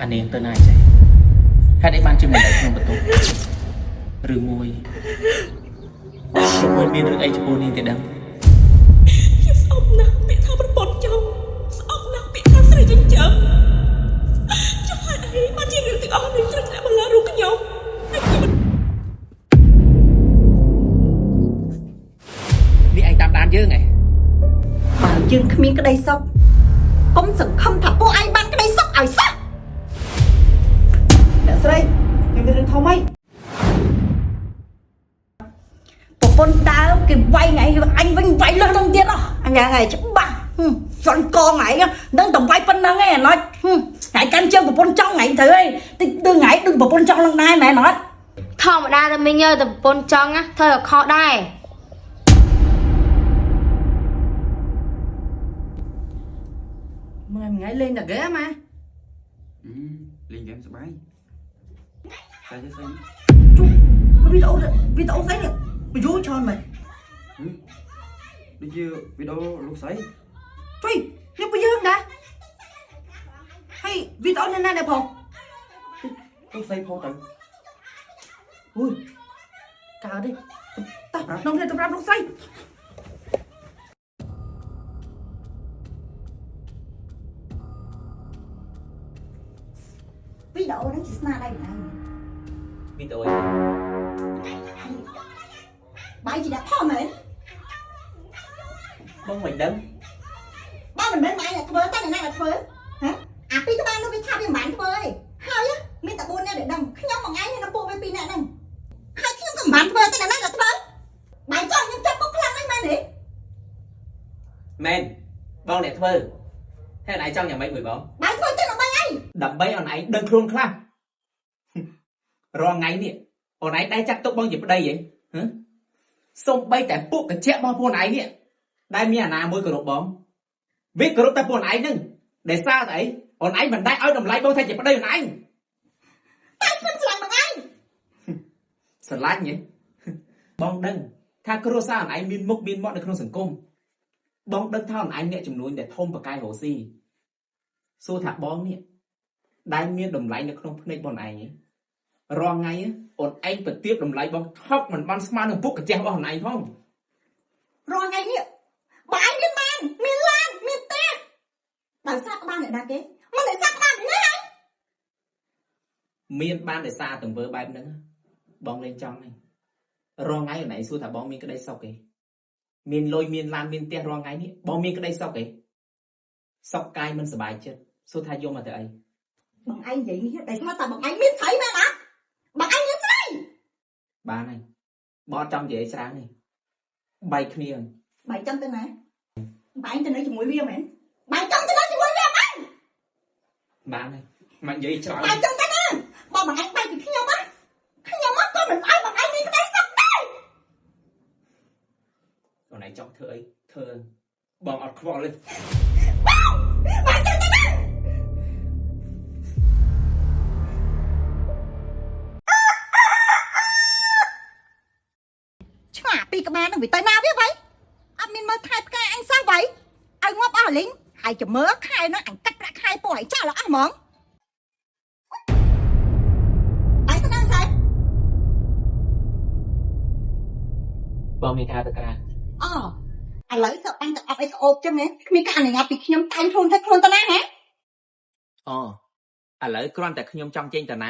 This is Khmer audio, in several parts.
អានាងទៅណាចេះហេតុអីបានជាមិននៅក្នុងបន្ទប់ឬមួយឬមួយមានរឿងអីចំពោះនាងទេដឹង ខ្ញុំស្អប់ណាស់ពាក្យថាប្រពន្ធចង់ស្អប់ណាស់ពាក្យថាស្រីចិញ្ចឹមចុះហេតុអីបានជារឿងទាំងអស់នេះត្រូវធ្លាក់មកលើរូបខ្ញុំហើយខ្ញុំ នេះឯងតាមដានយើងហ៎ បើយើងគ្មានក្តីសុខកុំសង្ឃឹមថាពួកឯងបានក្តីសុខឲ្យសោះ អ្នកស្រីខ្ញុំមានរឿងធំអី ប្រពន្ធដើមគេវាយថ្ងៃអញវិញវាយលើសនឹងទៀតហ៎អញយ៉ាងឯងច្បាស់ហឹមសន់កងថ្ងៃនឹងតែវាយប៉ុណ្្នឹងឯងអាណិចហឹមថ្ងៃកាន់ជើងប្រពន្ធចង់ថ្ងៃត្រូវឯងតិចដូចថ្ងៃដូចប្រពន្ធចង់នឹងដែរមែនអត់ ធម្មតាតែមីងើតែប្រពន្ធចង់ណាធ្វើឲ្យខុសដែរ មួយថ្ងៃលេងតែហ្គេមហ៎ លេងហ្គេមសប្បាយតែចេះស្អី ជុំវីដេអូវីដេអូស្អីនេះបញ្យូច្រើនមែន ដូចជាវីដេអូលោកស្រី ជួយនេះពួកយើងដែរហើយវីដេអូនេះណាដែរផង លោកស្រីផុសទៅ អូយកើតទេតោះប្រាប់នំនេះទៅប្រាប់លោកស្រី វីដេអូហ្នឹងជាស្នាដៃម្នាក់ វីដេអូអី បាយជាអ្នកផុសមែន បងមិនដឹង បើមិនមែនឯងអ្នកធ្វើតែអ្នកណាអ្នកធ្វើហ៎អាពីរក្បាលនោះវាថាវាមិនបានធ្វើទេហើយមានតែ4នាក់ដែលដឹងខ្ញុំមួយថ្ងៃនឹងពួកវា2នាក់ហ្នឹងហើយខ្ញុំក៏មិនបានធ្វើតែអ្នកណាអ្នកធ្វើបាយចង់ខ្ញុំចាប់ពុកខ្លាំងហ្នឹងមែនទេ មែនបងអ្នកធ្វើហើយឯងចង់យ៉ាងម៉េចមួយបង បាយធ្វើទៅដើម្បីអី ដើម្បីអូនឯងដឹងខ្លួនខ្លះរាល់ថ្ងៃនេះអូនឯងដែរចាត់ទុកបងជាប្តីហីហ៎សូម្បីតែពួកកញ្ជាក់របស់ពួកអូនឯងនេះដែលមានអាណាមួយគោរពបងវាគោរពតែពួកអូនឯងហ្នឹងដែលសារតែអីអូនឯងមិនដែរឲ្យតម្លៃបងថាជាប្តីអូនឯង តែខ្ញុំស្រឡាញ់បងឯង ស្រឡាញ់ហ៎បងដឹងថាគ្រួសារអូនឯងមានមុខមានមាត់នៅក្នុងសង្គមបងដឹងថាអូនឯងអ្នកចំនួនដែលធំប្រកាយរស់ស៊ីសួរថាបងនេះដែលមានតម្លៃនៅក្នុងភ្នែកបងឯងហ៎រាល់ថ្ងៃអូនឯងប្រទៀបតម្លៃបងថោកមិនបានស្មើនឹងពុកកាជះរបស់អូនឯងផង រាល់ថ្ងៃនេះបើឯងមានបានមានឡានមានផ្ទះដោយសារក្បាលអ្នកណាគេមិនដោយសារក្បាលអ្នកណាហើយ មានបានដោយសារទង្វើបែបហ្នឹងបងលេងចង់ហ្នឹងរាល់ថ្ងៃអូនឯងសួរថាបងមានក្តីសុខទេមានលុយមានឡានមានផ្ទះរាល់ថ្ងៃនេះបងមានក្តីសុខទេសុខកាយមិនសប្បាយចិត្តសួរថាយកមកទៅអី បងឯងនិយាយនេះដោយសារតែបងឯងមានស្រីមែនអត់បងឯងមានស្រី បានហើយបងអត់ចង់និយាយច្រើនទេបែកគ្នាហើយ បាយចង់ទៅណាបាយទៅនៅជាមួយវាមែនបាយចង់ទៅនៅជាមួយវាមែន បានហើយមិននិយាយច្រើន បាយចង់ទៅណាបើបងឯងបែកពីខ្ញុំណាខ្ញុំក៏មិនឲ្យបងឯងមានក្តីសុខដែរ អូនឯងចង់ធ្វើអីធ្វើបងអត់ខ្វល់ទេ បាយចង់ទៅណាឆ្ងាពីក្បាលនឹងវាទៅណាវាវៃអត់មានមើលថែផ្កាអញសោះវៃឲ្យងាប់អស់លីងហើយចាំមើលខែហ្នឹងអញកាត់ប្រាក់ខែពួកឲ្យចោលអស់ហ្មងបាយទៅណាសែ បងមានការទៅក្រៅ អូឥឡូវសើអញទៅអប់អីក្អូបចឹងហ៎គ្មានការអនុញ្ញាតពីខ្ញុំតែងខ្លួនទៅខ្លួនទៅណាហ៎ អូឥឡូវគ្រាន់តែខ្ញុំចង់ចេញទៅណា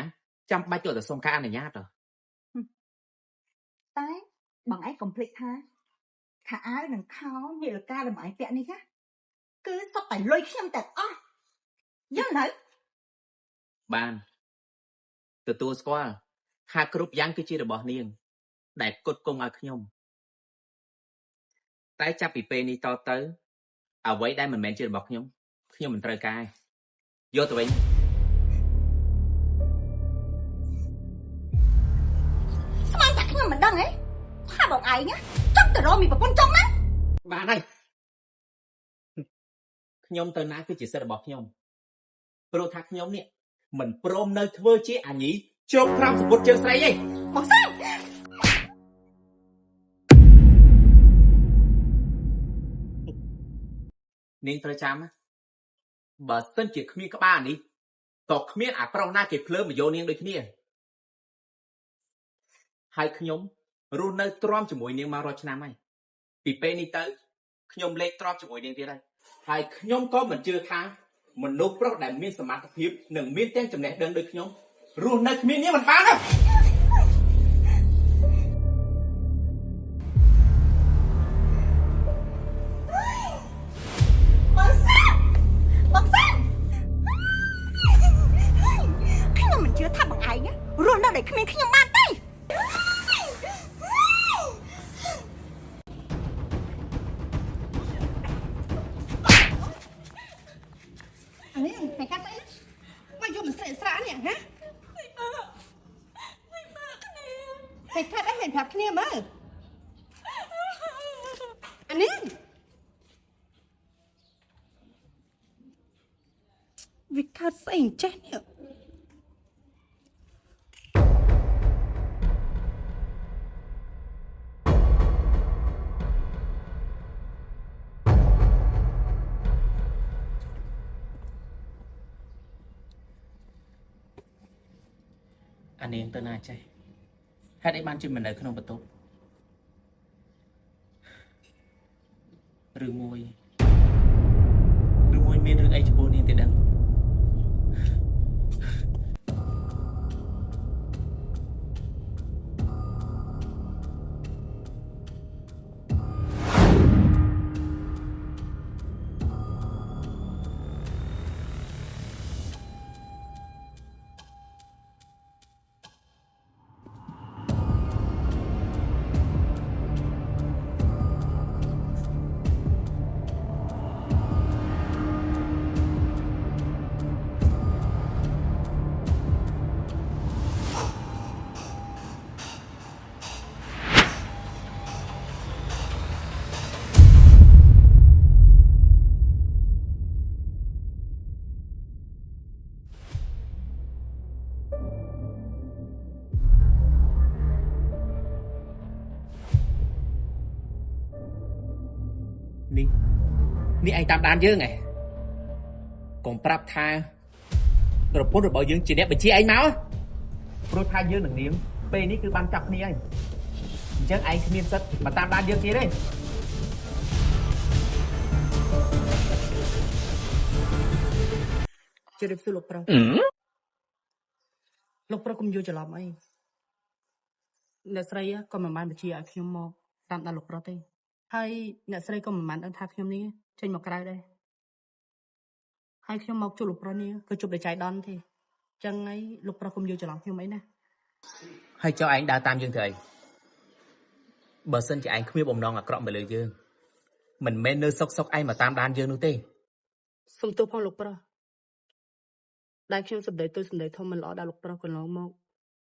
ចាំបាច់ទៅតែសុំការអនុញ្ញាតហ៎ តែបងឯងកុំភ្លេចថាខោអាវនិងខោនាឡិកាដែលបងឯងពាក់នេះណាគឺសុទ្ធតែលុយខ្ញុំទាំងអស់យល់នៅ បានទទួលស្គាល់ថាគ្រប់យ៉ាងគឺជារបស់នាង ដែលគុតគង់ឲ្យខ្ញុំតែចាប់ពីពេលនេះតទៅអ្វីដែលមិនមែនជារបស់ខ្ញុំខ្ញុំមិនត្រូវការយកទៅវិញ ស្មានតែខ្ញុំមិនដឹងហ៎ថាបងឯងណាចង់ទៅរកមានប្រពន្ធចង់ណា បានហើយខ្ញុំទៅណាគឺជាសិទ្ធិរបស់ខ្ញុំព្រោះថាខ្ញុំនេះមិនព្រមនៅធ្វើជាអាញីជ្រកក្រោមសម្ពុតជើងស្រីទេ បងសាម នាងត្រូវចាំណាបើសិនជាគ្មានក្បាលនេះ ក៏គ្មានអាប្រុសណាគេភ្លើមមកយកនាងដូចគ្នាហើយខ្ញុំរស់នៅទ្រាំជាមួយនាងមករាល់ឆ្នាំហើយពីពេលនេះទៅខ្ញុំលែងទ្រាំជាមួយនាងទៀតហើយហើយខ្ញុំក៏មិនជឿថាមនុស្សប្រុសដែលមានសមត្ថភាពនិងមានទាំងចំណេះដឹងដូចខ្ញុំរស់នៅគ្មាននាងមិនបានទេ បងសាមបងសាមខ្ញុំមិនជឿថាបងឯងរស់នៅដោយគ្មានខ្ញុំបានទេ អានេះតែកាត់ស្អីមកយកមិនស្រាក់ស្រាក់នេះហ៎ មិនបាក់គ្នា តែកាត់អីមិនប្រាប់គ្នាមើលអានេះវាកាត់ស្អីចេះនេះ អានាងទៅណាចេះហេតុអីបានជាមិននៅក្នុងបន្ទប់ឬមួយឬមួយមានរឿងអីចំពោះនាងទេដឹងនេះនេះឯងតាមដានយើងហ៎កុំប្រាប់ថាប្រពន្ធរបស់យើងជាអ្នកបញ្ជាឯងមកព្រោះថាយើងនឹងនាងពេលនេះគឺបានចាប់គ្នាហើយអញ្ចឹងឯងគ្មានសិទ្ធិមកតាមដានយើងទៀតទេ ជម្រាបសួរលោកប្រុសលោកប្រុសកុំយល់ច្រឡំអីអ្នកស្រីក៏មិនបានបញ្ជាឲ្យខ្ញុំមកតាមដានលោកប្រុសទេហើយអ្នកស្រីក៏មិនបានដឹងថាខ្ញុំនេះចេញមកក្រៅដែរហើយខ្ញុំមកជួបលោកប្រុសនេះក៏ជួបដោយចៃដន្យទេចឹងហើយលោកប្រុសកុំយល់ច្រឡំខ្ញុំអីណា ហើយចុះឯងដើរតាមយើងទៅអីបើសិនជាឯងគ្មានបំណងអាក្រក់មកលើយើងមិនមែននៅសុកសុកឯងមកតាមដានយើងនោះទេ សុំទោសផងលោកប្រុសដែលខ្ញុំសម្ដីទូចសម្ដីធំមិនល្អដល់លោកប្រុសកន្លងមក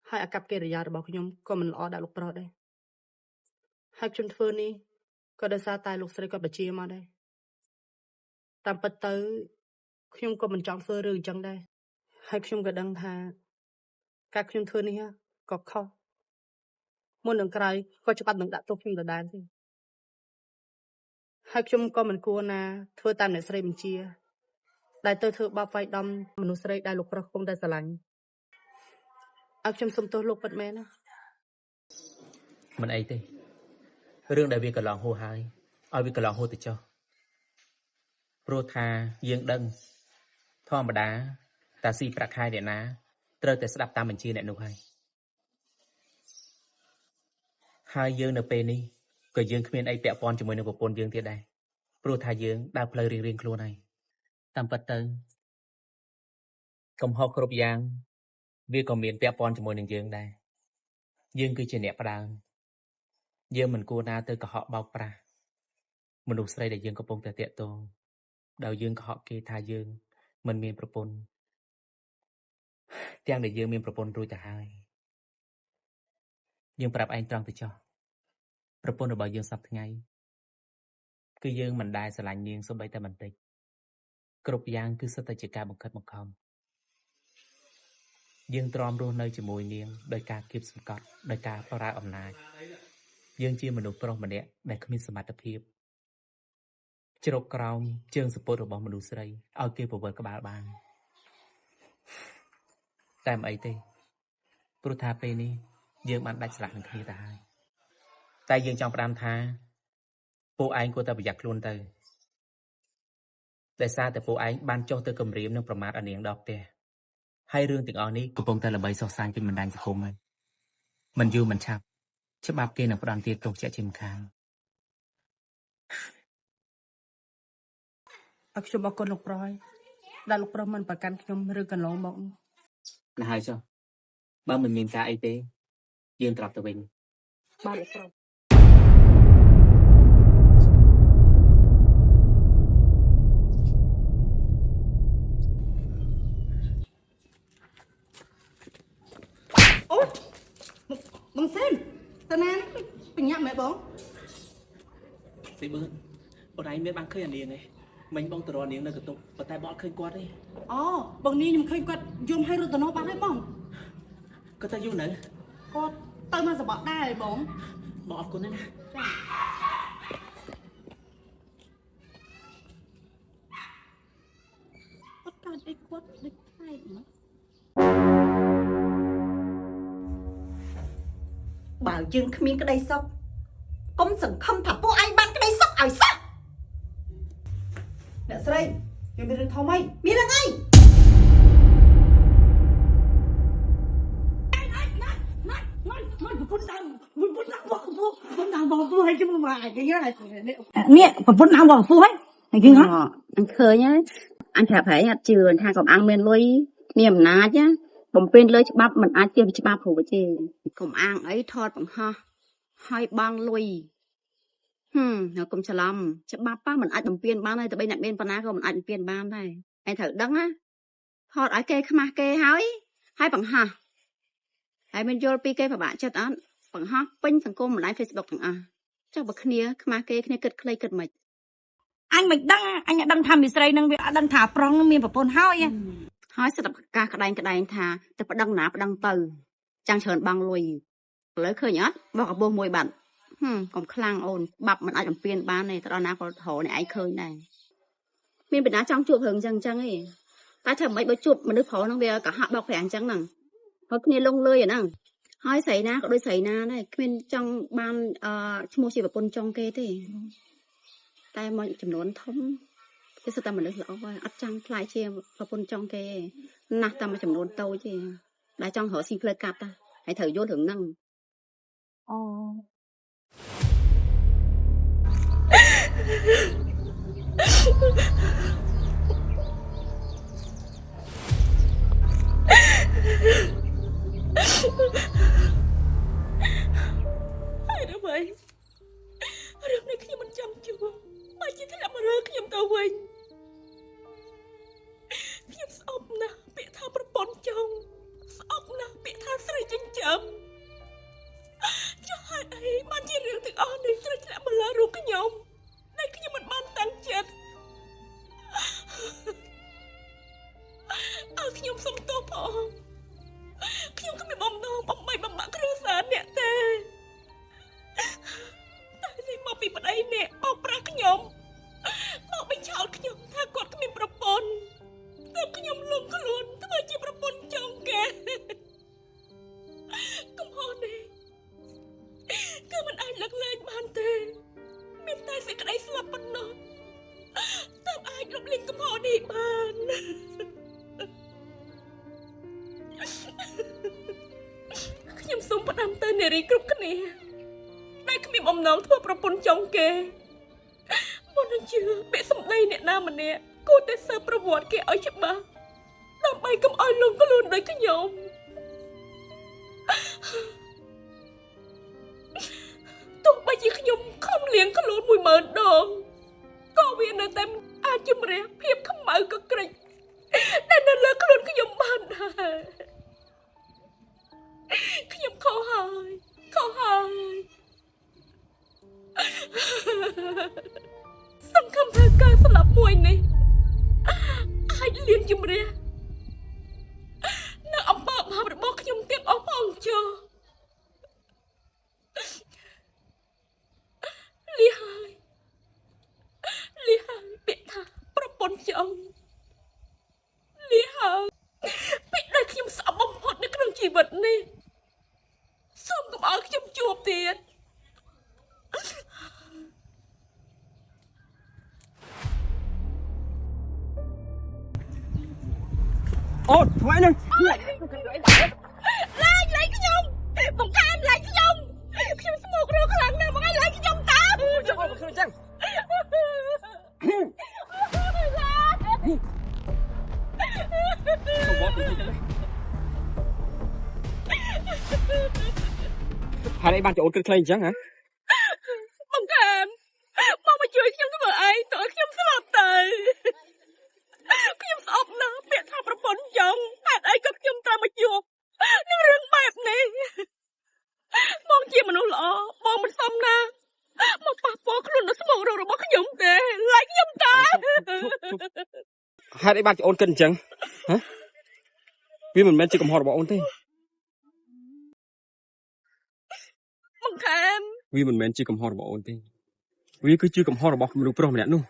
ហើយអាកប្បកិរិយារបស់ខ្ញុំក៏មិនល្អដល់លោកប្រុសដែរហើយខ្ញុំធ្វើនេះក៏ដោយសារតែលោកស្រីគាត់បញ្ជាមកដែរតាមពិតទៅខ្ញុំក៏មិនចង់ធ្វើរឿងអញ្ចឹងដែរហើយខ្ញុំក៏ដឹងថាការខ្ញុំធ្វើនេះក៏ខុសមុននឹងក្រោយក៏ច្បាប់នឹងដាក់ទោសខ្ញុំដដែលទេហើយខ្ញុំក៏មិនគួរណាធ្វើតាមអ្នកស្រីបញ្ជា ដែលទៅធ្វើបាបវាយដំមនុស្សស្រីដែលលោកប្រុសកំពុងតែស្រឡាញ់ឲ្យខ្ញុំសុំទោសលោកពិតមែនណា មិនអីទេរឿងដែលវាកន្លងហួសហើយឲ្យវាកន្លងហួសទៅចុះព្រោះថាយើងដឹងធម្មតាតាស៊ីប្រាក់ខែអ្នកណាត្រូវតែស្ដាប់តាមបញ្ជាអ្នកនោះហើយហើយយើងនៅពេលនេះក៏យើងគ្មានអីពាក់ព័ន្ធជាមួយនឹងប្រពន្ធយើងទៀតដែរព្រោះថាយើងដើរផ្លូវរៀងៗខ្លួនហើយតាមពិតទៅកំហុសគ្រប់យ៉ាងវាក៏មានពាក់ព័ន្ធជាមួយនឹងយើងដែរយើងគឺជាអ្នកផ្ដើមយើងមិនគួរណាទៅកុហកបោកប្រាស់មនុស្សស្រីដែលយើងកំពុងតែតាក់ទងដោយយើងកុហកគេថាយើងមិនមានប្រពន្ធទាំងដែលយើងមានប្រពន្ធរួចទៅហើយយើងប្រាប់ឯងត្រង់ទៅចុះប្រពន្ធរបស់យើងសប្តាហ៍ថ្ងៃគឺយើងមិនដែលស្រឡាញ់នាងសូម្បីតែបន្តិចគ្រប់យ៉ាងគឺសុទ្ធតែជាការបង្ខិតបង្ខំយើងទ្រាំរស់នៅជាមួយនាងដោយការគៀបសង្កត់ដោយការប្រើអំណាចយើងជាមនុស្សប្រុសម្នាក់ដែលគ្មានសមត្ថភាពជ្រកក្រោមជើងសពុតរបស់មនុស្សស្រីឲ្យគេពវិលក្បាលបាន តែមិនអីទេព្រោះថាពេលនេះយើងបានដាច់ស្រឡះនឹងគ្នាទៅហើយតែយើងចង់ផ្ដាំថាពួកឯងគួរតែប្រយ័ត្នខ្លួនទៅដោយសារតែពួកឯងបានចុះទៅគំរាមនិងប្រមាថអានាងដល់ផ្ទះហើយរឿងទាំងអស់នេះកំពុងតែល្បីសុះសាញពេញបណ្ដាញសង្គមហើយមិនយូរមិនឆាប់ច្បាប់គេនឹងផ្ដន្ទាទោសជាក់ជាមិនខាន ឲ្យខ្ញុំអរគុណលោកប្រុសហើយដែលលោកប្រុសមិនប្រកាន់ខ្ញុំឬកន្លងមកនោះ ណាស់ហើយចុះបើមិនមានការអីទេយើងត្រឡប់ទៅវិញ បាទលោកប្រុស អូបងសេនតើណាបញ្ញាក់មែនបង ស៊ីបឿនអូនឯងមានបានឃើញអានាងទេមិញបងទៅរកអានាងនៅកន្ទប់ប៉ុន្តែបងអត់ឃើញគាត់ទេ អូបងនេះខ្ញុំឃើញគាត់យំឲ្យរត់ទៅនោះបាត់ហើយបង គាត់ទៅយូរនៅ គាត់ទៅមកសបកដែរបង បងអរគុណណាស់ណា គាត់កើតអីគាត់ដូចផ្លែកមក បើយើងគ្មានក្តីសុខកុំសង្ឃឹមថាពួកឯងបានក្តីសុខឲ្យសោះ អ្នកស្រីយើងមានរឿងធំអី មានរឿងអី នេះប្រពន្ធដើមរបស់ពូហ៎គេហ៎ អញឃើញហើយអញប្រាប់ហែងអត់ជឿថាកំអាងមានលុយមានអំណាចណាបំពេញលើច្បាប់មិនអាចជៀសពីច្បាប់ព្រោះទេកំអាងអីថតបង្ហោះហើយបង់លុយហឹមហើយកុំច្រឡំច្បាប់ប៉ះមិនអាចបំពេញបានទេតែបីអ្នកមានប៉ុណ្ណាក៏មិនអាចបំពេញបានដែរឯងត្រូវដឹងណាថតឲ្យគេខ្មាស់គេហើយហើយបង្ហោះហើយមានយល់ពីគេពិបាកចិត្តអត់បង្ហោះពេញសង្គមបណ្ដាញ Facebook ទាំងអស់ចុះបើគ្នាខ្មាស់គេគ្នាគិតខ្លីគិតមិន អញមិនដឹងអញអត់ដឹងថាមីស្រីនឹងវាអត់ដឹងថាប្រុងនឹងមានប្រពន្ធហើយ ហើយសិតតែប្រកាសក្តែងក្តែងថាទៅប្តឹងណាប្តឹងទៅចាំងច្រើនបង់លុយឥឡូវឃើញអត់បោះកបោះមួយបាត់ហឹមកុំខ្លាំងអូនបាប់មិនអាចបំពេញបានទេទៅដល់ណាក៏រអ្នកឯងឃើញដែរមានបណ្ដាចង់ជួបរឿងចឹងចឹងឯងតែធ្វើមិនបើជួបមនុស្សប្រុសហ្នឹងវាកុហកបោកប្រាំងចឹងហ្នឹងហើយគ្នាលងលុយអាហ្នឹងហើយស្រីណាក៏ដូចស្រីណាដែរគ្មានចង់បានអឺឈ្មោះជាប្រពន្ធចុងគេទេតែមួយចំនួនធំគេសិតតែមនុស្សល្អហើយអត់ចង់ខ្លាយជាប្រពន្ធចុងគេទេ ណាស់តែមួយចំនួនតូចទេដែលចង់រកស៊ីផ្លូវកាត់តាហើយត្រូវយល់រឿងហ្នឹង អូ ហើយអ្វីរឿងនេះខ្ញុំមិនចង់ជួបបើជាធ្លាក់មកលើខ្ញុំទៅវិញខ្ញុំស្អប់ណាស់ពាក្យថាប្រពន្ធចង់ស្អប់ណាស់ពាក្យថាស្រីចិញ្ចឹមចុះហេតុអីបានជារឿងទាំងអស់នេះត្រូវធ្លាក់មកលើរូបខ្ញុំដែលខ្ញុំមិនបានតាំងចិត្តអើខ្ញុំសុំទោសផងខ្ញុំគ្មានបំណងបំបីបំបាក់គ្រួសារអ្នកទេ តែនេះមកពីប្តីអ្នកបោកប្រាស់ខ្ញុំមកបញ្ឆោតខ្ញុំថាគាត់គ្មានប្រពន្ធតែខ្ញុំលងខ្លួនធ្វើជាប្រពន្ធចុងគេកំហុសនេះគឺមិនអាចលើកលែងបានទេ មានតែសេចក្តីស្លាប់ប៉ុណ្ណោះទើបអាចលុបលាងកំហុសនេះបានខ្ញុំសូមផ្ដាំទៅនារីគ្រប់គ្នា ដែលគ្មានបំណងធ្វើប្រពន្ធចុងគេមុននឹងជឿពាក្យសម្ដីអ្នកណាម្នាក់គួរតែស៊ើបប្រវត្តិគេឲ្យច្បាស់ដើម្បីកុំឲ្យលងខ្លួនដូចខ្ញុំទោះបីជាខ្ញុំខំលៀងខ្លួន10000ដងក៏វានៅតែមិនអាចជំរះភាពខ្មៅកក្រិចដែលនៅលើខ្លួនខ្ញុំបានដែរខ្ញុំខុសហើយខុសហើយ សង្ឃឹមថាការស្លាប់មួយនេះអាចលៀងជំរះនៅអំពើបាបរបស់ខ្ញុំទាំងអស់ផងចុះលីហើយលីហើយពាក្យថាប្រពន្ធចង់លីហើយពាក្យដែលខ្ញុំស្អប់បំផ កុំឲ្យខ្ញុំជួបទៀត អូនធ្វើអីហ្នឹង លែងលែងខ្ញុំបង្កើនលែងខ្ញុំខ្ញុំស្មោករកខ្លាំងណាស់បងឯងលែងខ្ញុំតើ ចុះអូនមកខ្ញុំអញ្ចឹង ខ្ញុំបកទៅចឹងហេតុអីបានជាអូនគិតខ្លីអញ្ចឹងហ៎ បង្កើនមកមកជួយខ្ញុំធ្វើអីតើខ្ញុំស្លាប់ទៅខ្ញុំស្អប់ណាស់ពាក្យថាប្រពន្ធចង់ហេតុអីក៏ខ្ញុំត្រូវមកជួបនឹងរឿងបែបនេះបងជាមនុស្សល្អបងមិនសមណាមកប៉ះពាល់ខ្លួនដល់ស្មោករករបស់ខ្ញុំទេលែងខ្ញុំតើ ហេតុអីបានជាអូនគិតអញ្ចឹងហ៎វាមិនមែនជាកំហុសរបស់អូនទេ បង្ខំ វាមិនមែនជាកំហុសរបស់អូនទេវាគឺជាកំហុសរបស់មនុស្សប្រុសម្នាក់នោះ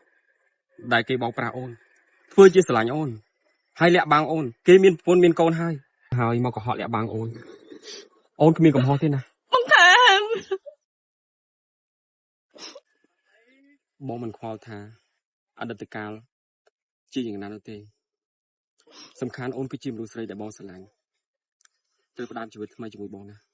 ដែលគេបោកប្រាស់អូនធ្វើជាស្រឡាញ់អូនហើយលាក់បាំងអូនគេមានប្រពន្ធមានកូនហើយហើយមកកុហកលាក់បាំងអូនអូនគ្មានកំហុសទេណា បង្ខំ បងមិនខ្វល់ថាអតីតកាលជាយ៉ាងណានោះទេសំខាន់អូនគឺជាមនុស្សស្រីដែលបងស្រឡាញ់ត្រូវផ្ដើមជីវិតថ្មីជាមួយបងណា